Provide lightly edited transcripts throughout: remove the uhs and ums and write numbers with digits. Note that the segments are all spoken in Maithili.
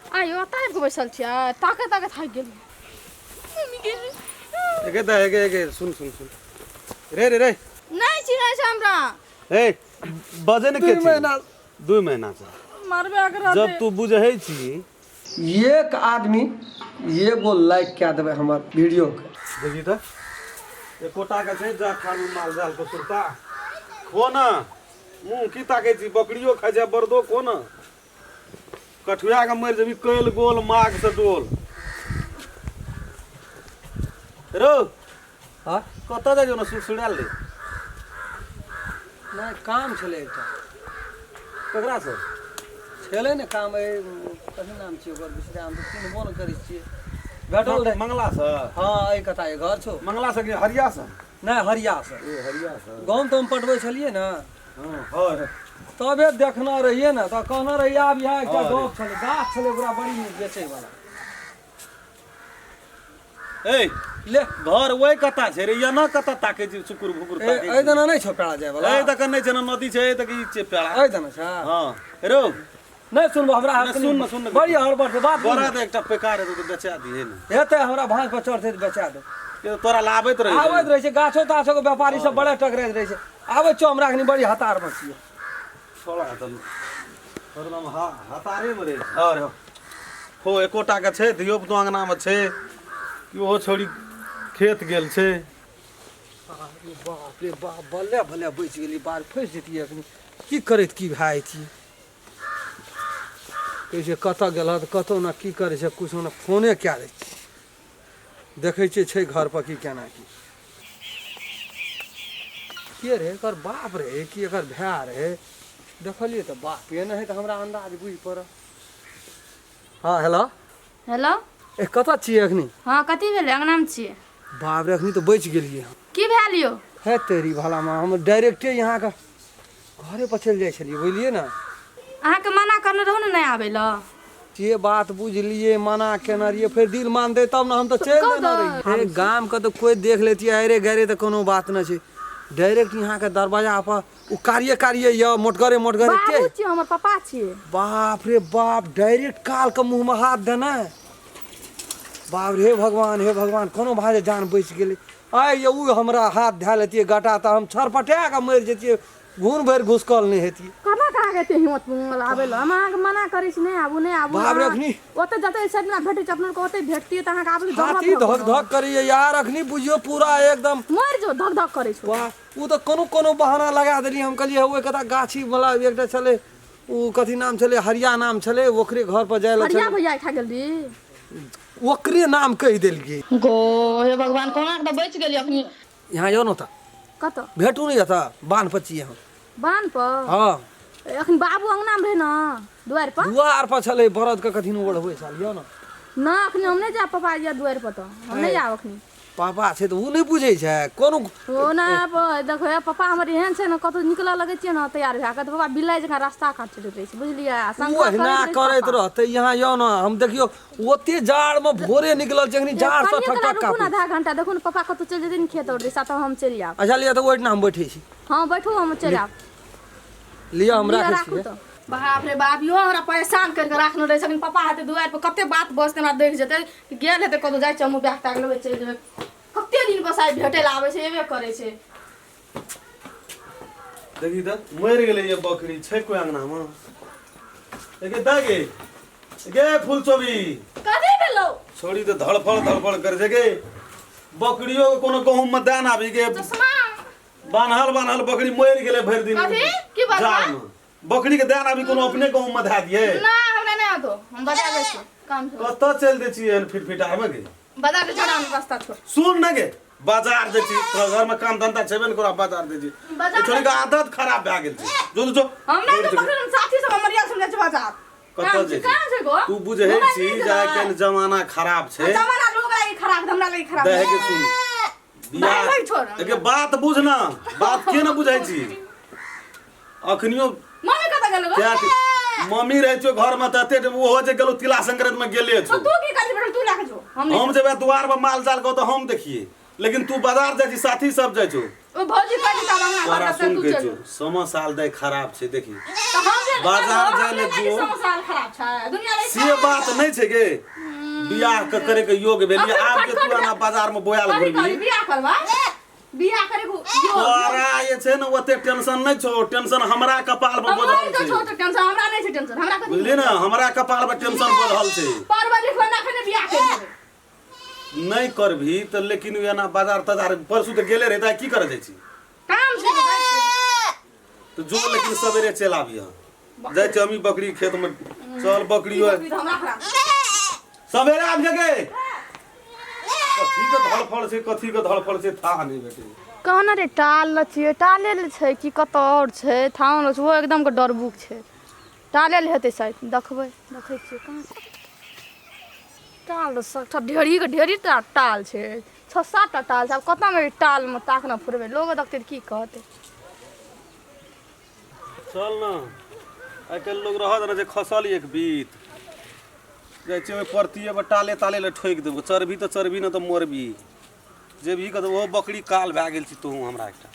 आइयो एतऽ आबि कऽ बैसल छियै ताके ताके थाकि गेलियै मम्मी के एगे दा एगे एगे सुन सुन सुन रे रे रे नहि चिन्है छै हमरा ए बजे ने के दुई छी महीना 2 महीना से मारबे अगर जब तू बुझै छी। एक आदमी एगो लाइक कए देबै हमर वीडियोके। देखी तऽ एकोटा के छै जा खाली माल जाल के सुरता खो न मुँह की ताकै छी बकरियो खाइ छै बरदो खो न कठुआ के मरि जेबी कैल गोल माघ से डोल रो। हाँ। कतऽ जाइ छौ न सुरसुरायल रे? नहि, काम छलै एकटा। ककरा से? छलै ने काम, एहि कथी नाम छियै ओकर, बिसरा, हम तऽ चिन्हबो नहि करै छियै, भेटल रहै। मंगला से? हँ, एहि कता घर छौ। मंगला से कि हरिया से? नहि, हरिया से। ए, हरिया से। गहूँम तऽ हम पटबै छलियै ने। हँ। तबे देखना रहियै ने, तऽ कहने रहियै आब यहाँ एकटा हँ रे। गप छलै, गाछ छलै ओकरा बड़ी नीक बेचैवला। ए। ले। घर ओहि कता छै रे, या न कता ताकै छी सुकुर भुकुर ए, ताकै एहि छी। दना नहि छौ पेड़ा जायवला? ए तक नहि छै ने, नदी छै, ए तक ई छै पेड़ा। एहि दना छै। हँ रो। नहि सुनबो हमरा। नहि, सुन न, सुन न। बड़ी हड़बड़ छै बात। बड़ा तऽ एकटा पेकार हेतौ तऽ बेचा दिहे ने। हेतै, हमरा भाँज पर चढ़तै तऽ बेचा दो। के तोरा लाबैत रहै छै। आबैत रहै छै, गाछो ताछो के व्यापारी सब बड़ा टकराइत रहै छै। आबै छौ, हमरा एखनी बड़ी हतार मे छियै। छोड़ा तऽ हरदम हतारे मे रहै और हो एकोटा के छै धियो पुतो अंगना मे छै कि ओहो छोड़ी खेत गेल छै। अरे बाप रे बाप, बल्ले बल्ले बचि गेली, बाल फँसि जैतियै एखनी। की करैत की भए जैतियै? कहै छै कतऽ गेल तऽ कतहु ने की करै छै किछो ने, फोने कए दै छियै, देखै छियै छै घर पर की केना की के रहै, एकर बाप रहै कि एकर भाय रहै। देखलियै तऽ बापे नहि हइ तऽ हमरा अन्दाज बुझि पड़ल। हँ, हेलो। हेलो। ए, कतऽ छियै एखनी? हँ, कथी भेलै? अंगनामे छियै। बाप रे, एखनी तऽ बचि गेलियै हम। की भेल यौ? हे तेरी भला माँ, हम डायरेक्टे यहाँके घरे पर चलि जाइ छलियै, बुझलियै ने। अहाँके मना करने रहू ने नहि आबै लए। से बात बुझलियै, मना केने रहियै, फेर दिल मानतै तब ने, हम तऽ चलि कहू देने तऽ। रहियै। हे, गामके तऽ कोइ देख लेतियै अरे गरे तऽ कोनो बात नहि छै, डायरेक्ट यहाँके दरवाजा पर ओ कारिये कारिये यऽ, मोटगरे मोटगरे के। बाबू छियै, हमर पापा छियै। बाप रे बाप, डायरेक्ट कालके मुँहमे हाथ देनाइ, बाप रे, हे भगवान, हे भगवान, कोनो भाजे जान बचि गेलै। आइ यौ, ओ हमरा हाथ धए लेतियै गटा तऽ हम छरपटा कऽ मरि जैतियै, घून भरि घुसकल नहि हेतियै। केना कहाँ एते हिम्मत आबै लए? हम अहाँके मना करै छी नहि आबू, नहि आबू। बाप रे, अखनी ओतऽ जतऽ सजना भेटै छै अपना ओतऽ भेटतियै तऽ अहाँके आबैके जरूरत छाती भऽ धक गेल। धक करैए यार, अखनी बुझियौ पूरा एकदम। मरि जो, धक धक करै छौ। वाह, ओ तऽ कोनो कोनो बहाना लगा देलियै। हम कहलियै ओहि कता गाछी वाला एकटा छलै, ओ कथी नाम छलै, हरिया नाम छलै, ओकरे घर पर जाय लए हरिया छलै। भैया खा गेल री? ओकरे नाम कहि देलियै। गो हे भगवान, कोना के तऽ बचि गेलियै अखनी। यहाँ यौ ने तऽ। कतऽ? भेटू नहि एतऽ, बान्ह पर छियै हम। बान्ह पर? हँ। एखन बाबू अंगना मे रहै ने दुआरि पर? दुआर पर छलै, बरद के कथी ओढ़बै छल यौ ने। ना, अखनी हम नहि जायब, पापा या दुआरि पर तऽ हम नहि जायब अखनी। पापा छै तऽ ओ नहि बुझै छै कोनो। ओ ना, देखो हे, पापा हमर एहन छै ने, कतौ निकलऽ लगै छियै ने तैयार भए कऽ तऽ पापा बिलाइ जकाँ रास्ता काटैत रहै छै, बुझलियै? आ ओ शंका अहिना करैत रहै छै करैत पापा। रहतै। यहाँ यौ ने, हम देखियौ ओते जाड़मे भोरे निकलल छै, एखनी जाड़ से कनिये ठक काल ठक रुकू ने, कापै। आधा घंटा, देखू ने पापा कतौ चलि जेथिन खेत और दिशा तऽ हम चलि आयब। अच्छा लिअ तऽ, ओहिठिना हम बैठै छी। हँ, बैठू, हम चलि आयब। लिअ, हम लिअ, राखै राखू छियै। तऽ बाप रे बाप, इहो हमरा परेशान करि कऽ राखने रहै छथिन। पापा हेतै दुआरि पर, कते बात बजतै, हमरा देखि जेतै, गेल हेतै कतौ। जाइ छियै हमहूँ, बैग तैग लेबै, चलि जेबै। कते दिन बस आइ भेटै लए आबै छै, एबे करै छै। देखी तऽ मरि गेलै ये बकरी, छै कोइ अंगनामे? गे दा गे, गे फूल चोबी। कथी भेलौ? छोड़ी तऽ धड़फड़ धड़फड़ करै छै गे, बकरियो के कोनो गहूम मे दान आबी गे। चश्मा। बान्हल बान्हल बकरी मरि गेलै भरि दिन कथी? की बात? जाड़मे। बकरी के दान आबी कोनो अपने गहूम मे धए दियै। ना, हमरा नहि आतो, हम बजा दै छियै काम छै। कतऽ चलि दै छियै एहन फिट फिट आबे गे? बजा दै छोड़ा, हम रास्ता छोड़। सुन ने गे, बाजार जाइ छी, तोरा घर में काम धंधा छेबे ने करो, बाजार जाइ छी। बाजार। छोड़ी के आदत खराब भए गेल छै, जो जो। हम नहि तो बकरी, हम साथी सब हमर यार सब जाइ छै बाजार। कतऽ काम जाइ छै, काम छै गो। तू बुझै मोबाइल छी नहि जे देबै। आइ काल्हि जमाना खराब छै। जमाना लोग लागि खराब, हमरा लागि खराब। दहे के सुन। भाइ, भाइ, छोड़। एके बात बुझ ना, बात के ना बुझै छी अखनियो। मम्मी कतऽ गेल गो? क्या मम्मी रहै छौ घर में तऽ एते ओहो जे गेलौ तिला संक्रांत में गेले तो छौ। तू की करबी बेटा? तू लए के जो, हम नहीं। हम जेबै दुआर पर माल जाल के तऽ हम देखिए, लेकिन तू बाजार जाइ छी, साथी सब जाइ छौ। ओ भौजी कहि देता अंगना घर तोरा से सुन तू के चल छौ समसाल दै खराब छै देखी तऽ हम जे बाजार जाय ले जो। समसाल खराब छै दुनिया रे से बात नहि छै गे बियाह के करे के योग भेलियै अखन आब के खटखट तू एना बाजार में बोयाल कथी घुरबी करी बियाह करबा बियाह करे को तोरा जे छै ने ओते टेंशन नहि छौ टेंशन हमरा कपाल पर हमरा बोझल तऽ छै छोट टेंशन हमरा नहि छै टेंशन हमरा कथी बुझलियै ने हमरा कपाल पर टेंशन बोझल छै पढ़बै लिखबै ना खने बियाह कर लेबै नहि करबही तऽ लेकिन एना बाजार ताजार परसू तऽ गेले रहे तऽ की करे जाइ छी काम छै तऽ जाइ छियै। तऽ जो लेकिन सवेरे चलि आबिह जाइ छी हमही बकरी खेत में चल बकरी ई बकरी तऽ हमरा खराब सवेरे आबि गे कथी के धड़फड़ छै कथी के धड़फड़ छै थाह नहि भेटै कहना रे टाल ल छियै टाले ल छै कि कतऽ आओर छै थान ल छै ओहो एकदम के डरबुक छै टाले ल हेतै शायद देखबै देखै छियै कहाँ छै टाल सबटा ढेरीके ढेरी टा टाल छै छओ सात टा टाल छै आब कतऽमे टालमे ताक ने फुरबै लोगो देखतै तऽ की कहतै चल ने आइ काल्हि लोग रहत ने जे खसल एक बीत जाइ छियै ओहि परतीये पर टाले ताले लए ठोकि देबो चढ़बी तऽ चढ़बी ने तऽ मरबी जेबही कतऽ ओहो बकरी काल भए गेल छी तोहूँ हमरा एकटा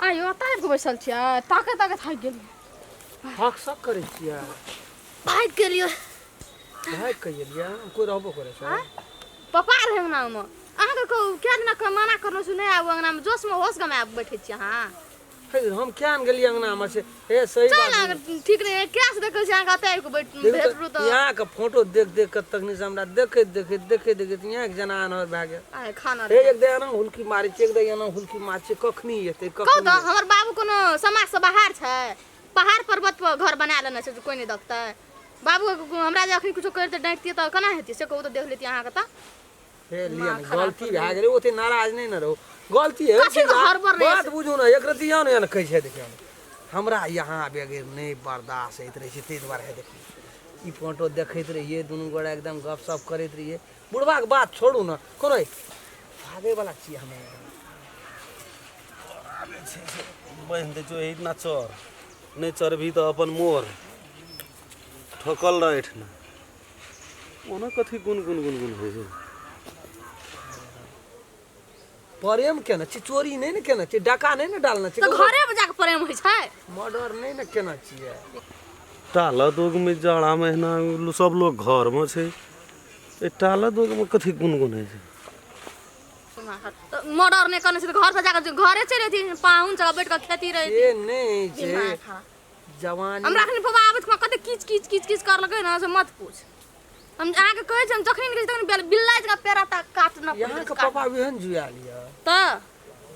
आइयो एतऽ आबि कऽ बैसल छियै ताके ताके थाकि गेलियै हक सक करै छियै भागि गेलियै भागि कऽ एलियै कोइ रहबो करै छै पप्पा रहै अंगनामे अहाँके कहू कए दिना मना करलहुँ से नहि आबू अंगनामे जोशमे होश गमाए बैठै छी अहाँ हे हम किया ने गेलियै अंगनामे से हे सही चल बात अहाँके ठीक नहि क्या से देखै छी अहाँके एतऽ आबि कऽ बैठ देखू भेटलू तऽ तऽ यहाँके फोटो देख देख कऽ तखनी से हमरा देखैत देखैत देखैत देखैत यहाँके जेना अनहर भए गेल आइ खाना हे एक दे एना हुलकी मारै छै एक दे एना हुलकी मारै छै कखनी एतै कहू कखनी तऽ हमर बाबू कोनो समाजसँ बाहर छै पहाड़ पर्वत पर घर बना लेने छै जे कोइ नहि देखतै बाबू हमरा जे अखन किछो करिते डाँटितियै तऽ केना हेतै से कहू तऽ देख लेतियै अहाँके तऽ हे लिअ ने गलती भए गेलै ओते नाराज नहि ने रहू गलती होइ कथी छै के हड़बड़ रहै बात बुझू ने एक रत्ती आउ ने एहन कहै छै देखियौ ने हमरा यहाँ बगैर नहि बर्दाश्त होइत रहै छै ताहि दुआरे हे देखियौ ई फोटो देखैत रहियै दुनू गोरा एकदम गपशप करैत रहियै बुढ़बाके बात छोड़ू ने कोनो भागैवला छियै हमे बान्हि दै छौ एहिठिना चढ़ नहि चढ़बही तऽ अपन मोर ठोकल रह एहिठिना ओना कथी गुन गुन गुन गुन होइ छै प्रेम केने छी चोरी नहि ने केने छी डाका नहि ने डालने छी तऽ घरे पर जाके प्रेम होइ छै मर्डर नहि ने केने छियै टाला दोगमे जाड़ा महीना सब लोग घरमे छै एहि टाला दोगमे कथी गुनगुन होइ छै तऽ मर्डर नहि करने छै तऽ घर पर जाके घरे चलि अयथिन पाहुन जगह बैठ कऽ खेती रहै से नहि छै दिमाग खराब जवानी हमरा अखन पापा आबैत खुमा कते किच किच किच किच करलकै ने से मत पूछ हम अहाँके कहै छी हम जखनी निकलै छी तखनी बिल्ला जकाँ पेड़ा ता काटना पड़ै यहाँ के पापा एहन जुआल यऽ तऽ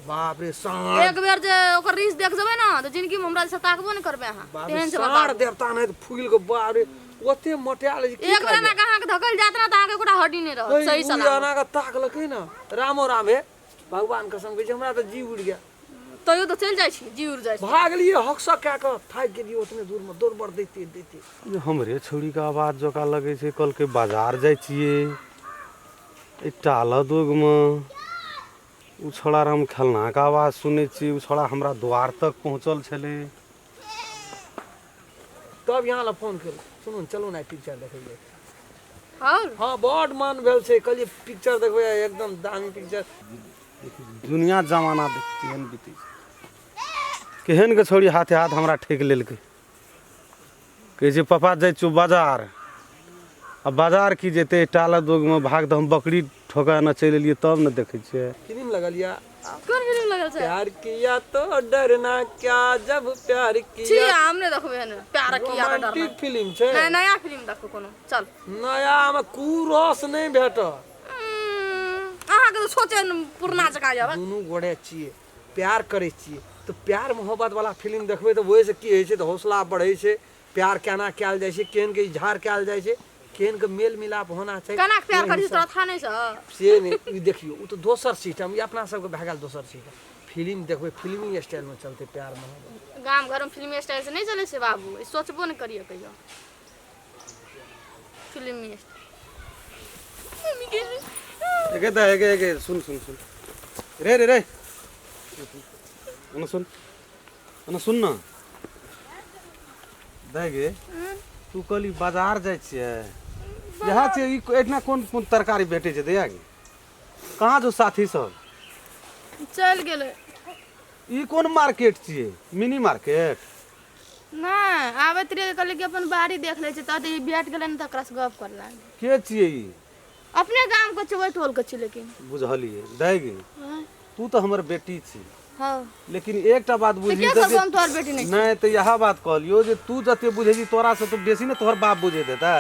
बाप रे साँढ़ एक बेर जे ओकर रीस देख जेबै ने तऽ जिंदगी में हमरा से ताकबो नहि करबै अहाँ बाप रे तेहन छै साँढ़ देवता नहि तऽ फूलि के बाप रे ओते मोटायल अछि की एक बेर अहाँके अहाँके धकल जायत ने तऽ अहाँके एकोटा हड्डी नहि रहत सही उ सलामत एना के ताकलकै ने रामो राम हे भगवान कसम कहै छै हमरा तऽ जी उड़ि गेल तैयो तऽ चलि जाइ छी जी उड़ि जाइ छी भागलियै हकसक कए कऽ थाकि गेलियै ओतने दूरमे दौड़ बड़ दैते दैते जे हमरे छौड़ीके आवाज जकाँ लगै छै कहलकै बाजार जाइ छियै एहि टाल दोगमे ओ छौड़ा हम खेलनाके आवाज सुनै छियै ओ छौड़ा हमरा द्वार तक पहुँचल छलै तब यहाँ लए फोन केलहुँ सुनू ने चलू ने आइ पिक्चर देखै जाइ छी। आओर हँ बड मन भेल छै कहलियै पिक्चर देखबै आइ एकदम दामी पिक्चर दुनिया जमाना देख केहन बीतै छै केहन के छौड़ी हाथे हाथ हमरा ठकि लेलकै कहै छै पापा जाइ छियौ बाजार आ बाजार की जेतै टाल दोगमे भाग तऽ हम बकरी ठोका ने चलि एलियै तब ने देखै छियै फिल्म लगल या कोन फिल्म लगल छै प्यार किया तो डरना क्या जब प्यार छी किया हम नहि देखबै एहन प्यार किया तो डरना रोमांटिक फिल्म छै नहि नया फिल्म देखू कोनो चल नया मे कुरस नहि भेटत अहाँके तऽ सोचे पुरना जकाँ जाब दुनू गोड़े छियै प्यार करै छियै तऽ प्यार मोहब्बत वाला फिल्म देखबै तऽ ओहिसँ की होइ छै तऽ हौसला बढ़ै छै प्यार केना कयल जाइ छै केहन के इजहार कयल जाइ छै केहन के मेल मिलाप होना चाही केना प्यार ओहि करै छै हिसाब तोरा था नहि छौ से नहि ई देखियौ ओ तऽ दोसर सिस्टम ई अपना सबके भए गेल दोसर सिस्टम फिल्म देखबै फिल्मी स्टाइलमे चलतै प्यार मोहब्बत गाम घरमे फिल्मी स्टाइल से नहि चलै छै बाबू ई सोचबो नहि करियै कहियो फिल्मी स्टाइल एके दा एके एके सुन सुन सुन रे रे रे ओना सुन ओना सुन न दाइ गे तू कहली बाजार जाइ छियै इएह छै। ई एहिठिना कोन कोन तरकारी भेटै छै दैया गे? कहाँ जो साथी सब चलि गेलै। ई कोन मार्केट छियै? Mini market? नहि, आबैत रहियै, कहलियै कि अपन बाड़ी देख लै छै, तऽ ई भेट गेलै ने, तऽ ओकरासँ गप कर लागलै। के छियै ई? अपने गाम के छै, ओहि टोल के छै, लेकिन बुझलियै दाइ गे। हँ। तू तऽ हमर बेटी छी। हँ। लेकिन एकटा बात तऽ बुझही के तऽ कहलको जे हम तोहर बेटी नहि छी? नहि तऽ इएह बात कहलियौ जे तू जते बुझै छी, तोरा से तऽ बेसी ने तोहर बाप बुझैत हेतै?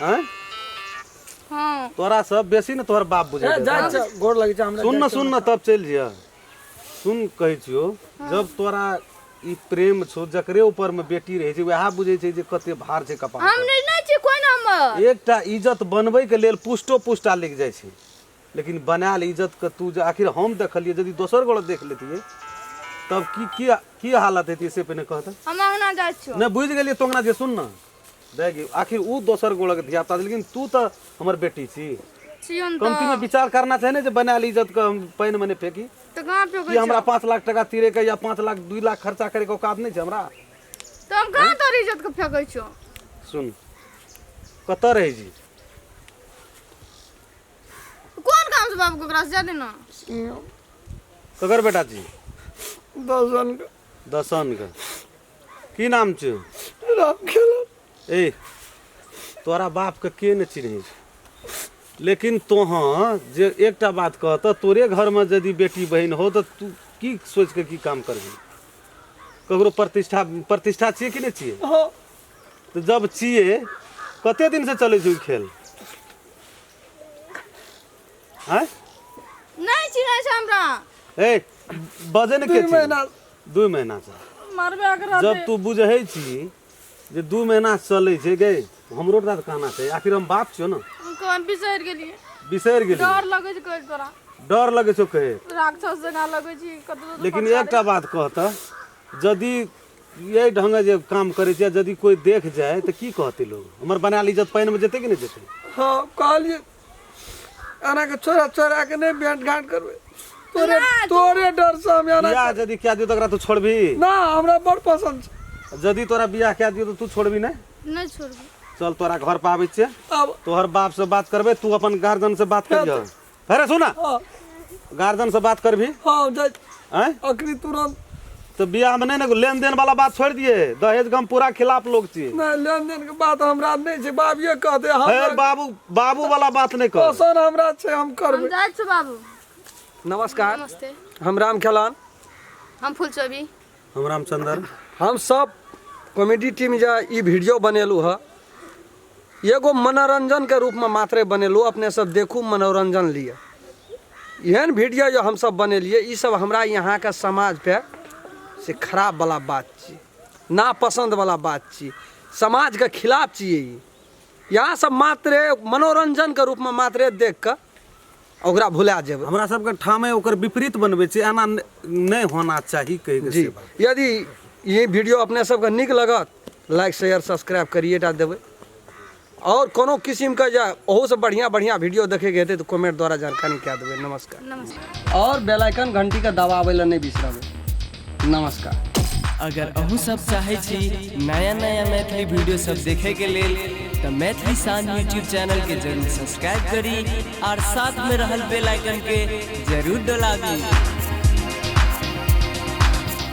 आँय? हँ। तोरा से बेसी ने तोहर बाप बुझैत ए, जाइ हेतै? छै, गोर लगै छै हमरा। सुन जाइ न छै। सुन न, तब चलि जिह। सुन, कहै छियौ, जब तोरा ई प्रेम छौ, जकरे ऊपर में बेटी रहै छै वएह बुझै छै जे कते भार छै कपार हम पर। नहि नहि छी कोइ ने हमर। एकटा इज्जत बनबै के लेल पुष्टो पुष्टा लागि जाइ छै, लेकिन बनायल इज्जत के तू जे आखिर हम देखलियै, यदि दोसर गोटे देख लेतियै तब की की की हालत हेतियै से पहिने कहतऽ। हम अंगना जाइ छियौ। नहि, बुझि गेलियै, तू अंगना जे। सुन न देख, आखिर उ दोसर गोड़क धिया पुता, लेकिन तू तऽ हमर बेटी छी। छियौ ने। कमती में तऽ विचार करना चाही ने जे बनायल इज्जत के हम पानि में नहि फेंकी। तऽ कहाँ फेकै कि हमरा छियौ? 5 लाख टका तीरे के या 5 लाख 2 लाख खर्चा करे के औकात नहि छै हमरा? तऽ हम कहाँ तोहर इज्जत के फेकै छियौ? सुन, कतऽ रहै छी? कोन काम से बाबू, ककरा से जादे ना। ककर बेटा छी? 10 जन के। दसन के। की नाम छै? राम खेला। ए, तोरा बापके के नहि चिन्है छै, लेकिन तोहाँ जे एकटा बात कह तऽ तोरे घरमे यदि बेटी बहिन हो तऽ तू की सोचि कऽ की काम करबही? ककरो प्रतिष्ठा, प्रतिष्ठा छियै कि नहि छियै? हाँ। तऽ जब छियै, कते दिनसँ चलै छै ओ खेल? आँय? नहि चिन्है छै हमरा। ए, बजै ने। के 2 महीना। 2 महीनासँ। मारबे एकरा। जब तू बुझै छी जे 2 महीना से चलै छै गे, हमरो तऽ कहना छै, आखिर हम बाप छियौ ने। हम कहाँ बिसरि गेलियै। बिसरि गेली? डर लगै छै कहै तोरा। डर लगै छौ कहे? राक्षस जकाँ लगै छी कतौ। लेकिन एकटा बात कह तऽ, यदि एहि ढंगे जे काम करै छै, यदि कोइ देख जाय तऽ की कहतै लोग? हमर बनायल इज्जत पानिमे जेतै कि नहि जेतै? हाँ, कहलियै एना के चोरा चोरा के नहि भेंट घाट करबै, तोरे तोरे डर से हम एना। बियाह यदि कए दियौ तऽ ओकरा तू छोड़बही? ना, हमरा बड़ पसंद छै। यदि तोरा बियाह कए दियौ तऽ तू छोड़बही नहि? नहि छोड़बै। चल, तोरा घर पर आबै छियै। अब तोहर बाप से बात करबै, तू अपन गार्जियन से बात करिह। अरे सुन। हाँ। गार्जियन से बात करबही? हाँ, जाइ। आँय? अखनी तुरंत। तऽ बियाह में नहि ने लेन देन वाला बात छोड़ि दिए, दहेज के हम पूरा खिलाफ लोग छी। नहि, लेन देन के बात हमरा नहि छै, बाबिये कहते हे। हमरा। बाबू बाबू वाला बात नहि कर। पसंद हमरा छै, हम हम करबै। जाइ छियौ बाबू। नमस्कार। नमस्ते। हम राम खेलान। हम फुलचोबी। हम रामचंद्र। हम सब कॉमेडी टीम जे ई वीडियो बनेलहुँ हँ, एगो मनोरंजनके रूपमे मात्रे बनेलहुँ। अपने सब देखू, मनोरंजन लिअ। एहन वीडियो जे हमसब बनेलियै, ई सब हमरा यहाँके समाज पे से खराब वाला बात छी, नापसंद वाला बात छी, समाजके खिलाफ छियै ई। यहाँ सब मात्रे मनोरंजनके रूपमे मात्रे देख कऽ ओकरा भुला जेबै। हमरा सबके ठामे ओकर विपरीत बनबै छै, एना नहि होना चाही कहि के। जी। से बात। यदि ई वीडियो अपने सबके नीक लगत, लाइक शेयर सब्सक्राइब करिए टा देबै। और कोनो किसिमके जे ओहूसँ बढ़िआँ बढ़िआँ वीडियो देखैके हेतै तऽ कमेंट द्वारा जानकारी कए देबै। नमस्कार। नमस्कार। और बेल आइकन घंटीके दबाबै लए नहि बिसरबै। नमस्कार। अगर अहूँ सब चाहै छी नया नया मैथिली वीडियो सब देखे के लेल तऽ मैथिली शान यूट्यूब चैनल के जरूर सब्सक्राइब करी और साथ में रहल बेल आइकन के जरूर दबाबी।